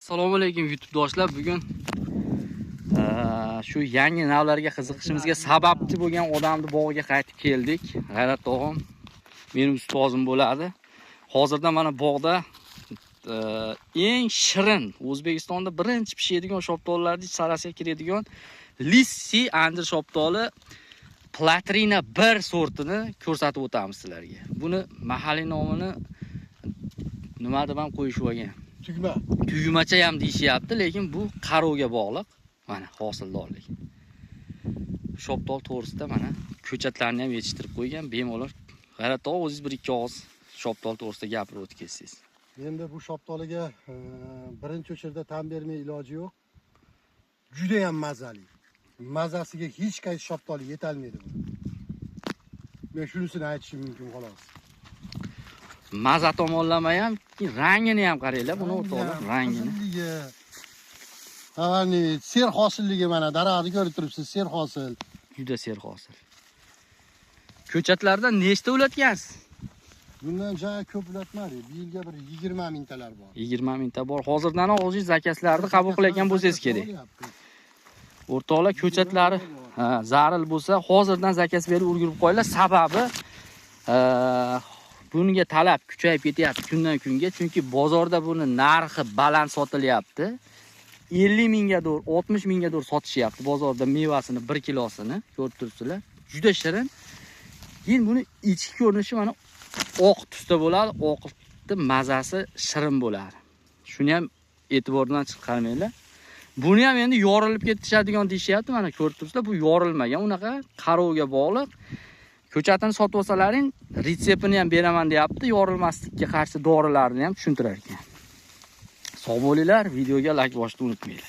Assalomu alaykum YouTube do'stlar. Bugun shu yangi navlarga qiziqishimizga sababchi bo'lgan odamni bog'iga qaytib keldik. G'ayrat tog'am mening ustozim bo'ladi. Hozirda mana bog'da eng shirin O'zbekistonda birinchi pishadigan shoptollarning sarasiga kiradigan Lissi anjir shoptoli Platrina 1 sortini ko'rsatib o'tamiz sizlarga. Buni mahalliy nomini nima deb ham qo'yishib olgan? Tugma. Tugmacha ham deyishyapti, lekin bu qarovga bog'liq. Mana hosildorlik. Shoptol to'g'risida mana ko'chatlarni ham yetishtirib qo'ygan, bemalol. G'ayrat tog'a, o'zingiz bir ikki og'iz shoptol to'g'risida gapirib o'tib ketsangiz. Endi bu shoptoliga birinchi o'chirda tan bermay iloji yo'q. Juda ham mazali. Mazasiga hech qaysi shoptol yetalmaydi bu. Men shunisini aytishim mumkin xolos. Maza tomonlama ham, rangini ham qaranglar, buni o'rtoqlar, rangini. Qizilligi. Hani serhosilligi mana daraxtni ko'rib turibsiz, serhosil. Juda serhosil. Ko'chatlardan nechta ulatgansiz? Bundan ja ko'p ulatmadik. Bu yilga bir 20 mingtalar bor. 20 mingta bor. Hozirdan o'zingiz zakaslarni qabul qilayotgan bo'lsangiz kerak. O'rtoqlar, ko'chatlari zaril bo'lsa, hozirdan zakas berib ulgurib qo'yinglar. Sababi bunga talab kuchayib ketyapti kundan kunga, chunki bozorda buni narxi baland sotilyapti. 50 mingga doğru, 60 mingga doğru sotishyapti bozorda mevasini 1 kilosini ko'rib turibsizlar. Juda shirin. Keyin buni ichki ko'rinishi mana oq tusda bo'ladi, oqni mazasi shirin bo'ladi. Shuni ham e'tibordan chiqarmanglar. Buni ham endi yorilib ketishadigan deyishyapti. Mana ko'rib turibsizlar, bu yorilmagan, unaqa qarovga bog'liq. Ko'chatini sotib olsalaring, retseptini ham beraman deyapti. Yorilmaslikka qarshi dorilarni ham tushuntirar ekan. Sog' bo'linglar, videoga like bosishni unutmanglar.